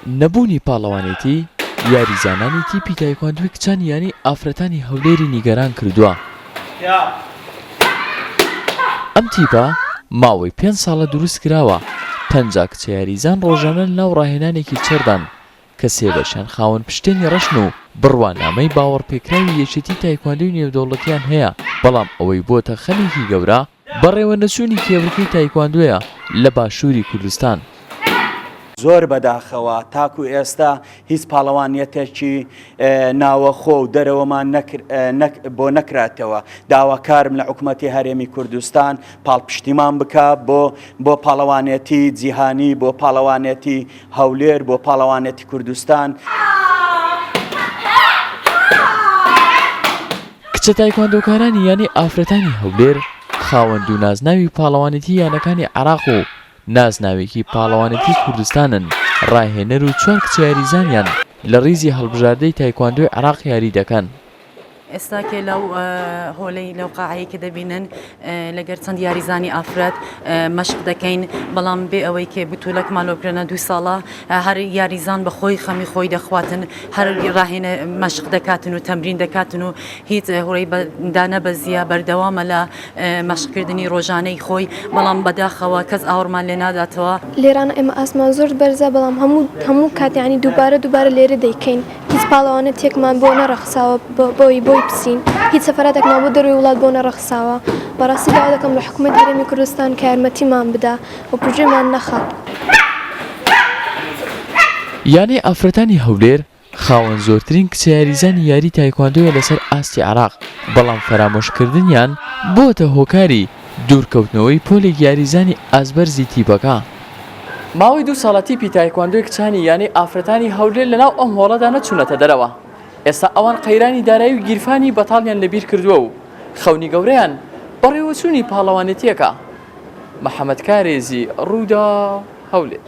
نەبوونی پاڵەوانێتی یاریزانانی تیپی تایکواندۆی کچانی یانەی ئافرەتانی هەولێری نیگەران کردووە. ئەم تیپە ماوەی پێنج ساڵە دروستکراوە، 50 کچە یاریزان ڕۆژانە لەناو ڕاهێنانێکی چڕدان کە سێ بەشیان خاوەن پشتێنی ڕەشن و بڕوانامەی باوەڕپێکراوی یەکێتی تایکواندۆی نێودەوڵەتیان هەیە، بەڵام ئەوەی بۆتە خەمێکی گەورە بەڕێوەنەچوونی کێبڕکێی تایکواندۆیە لە باشووری کوردستان. زۆر بەداخەوە تاکو ئێستا هیچ پاڵەوانیەتێکی ناوەخۆ و دەرەوەمان بۆ نەکراتەوە داواکارم لە حکومەتی هەرێمی کوردستان پاڵپشتیمان بکا بۆ بۆ پاڵەوانێتی جیهانی بۆ پاڵەوانێتی هەولێر بۆ پاڵەوانێتی کوردستان. کچە تایکواندۆکارانی یانەی ئافرەتانی هەولێر خاوەن دوو نازناوی پاڵەوانێتی یانەکانی عێراق و نازناوێکی پاڵەوانێتی کوردستانن، ڕاهێنەر و چوار کچە یاریزانیان لە ڕیزی هەڵبژاردەی تایکواندۆی عێراق یاری دەکەن. ئێستا کێ لەو هۆلەی لەو قاعەی کە دەبینن لەگەر چەند یاریزانی ئافرەت مەشق دەکەین بەڵام بێ ئەوەی کێ بتولەکمان لۆ بکرێنە دوو ساڵە هەر یاریزان بە خۆی خەمی خۆی دەخواتن هەر ڕاهێنە مەشق دەکاتن و تەمرین دەکاتن و هیچ هوڕی دانەبەزیە بەردەوامە لە مەشقکردنی ڕۆژانەی خۆی بەڵام بەداخەوە کەس ئاوڕمان لێ ناداتەوە. لێرانە ئێمە ئاستمان زۆر بەرزە بەڵام هەموو هەموو کات یانی دووبارە دووبارە لێرە دەیکەین هیچ پاڵەوانەتیەکمان بۆ نەڕەخساوە بۆی بۆی بچین هیچ سەفەراتێکمان بۆ دەروی وڵات بۆ نەڕەخساوە بەڕاستی داوا دەکەم لە حکومەت هەرێمی کوردستان کە یارمەتیمان بدا و پشتگوێمان نەخا. یانەی ئافرەتانی هەولێر خاوەن زۆرترین کچە یاریزانی یاری تایکواندۆیە لەسەر ئاستی عێراق، بەڵام فەرامۆشکردنیان بووەتە هۆکاری دوورکەوتنەوەی پۆلێک یاریزانی ئاستبەرزی تیپەکە. ماوەی دوو ساڵە تیپی تایکواندۆی کچانی یانەی ئافرەتانی هەولێر لەناو ئەم هۆڵەدا نەچوونەتە دەرەوە، ئێستا ئەوان قەیرانی دارایی و گیرفانی بەتاڵیان لەبیر کردووە و خەونی گەورەیان بەڕێوەچوونی پاڵەوانێتییەکە. محەمەد کارێزی، رووداو، هەولێر.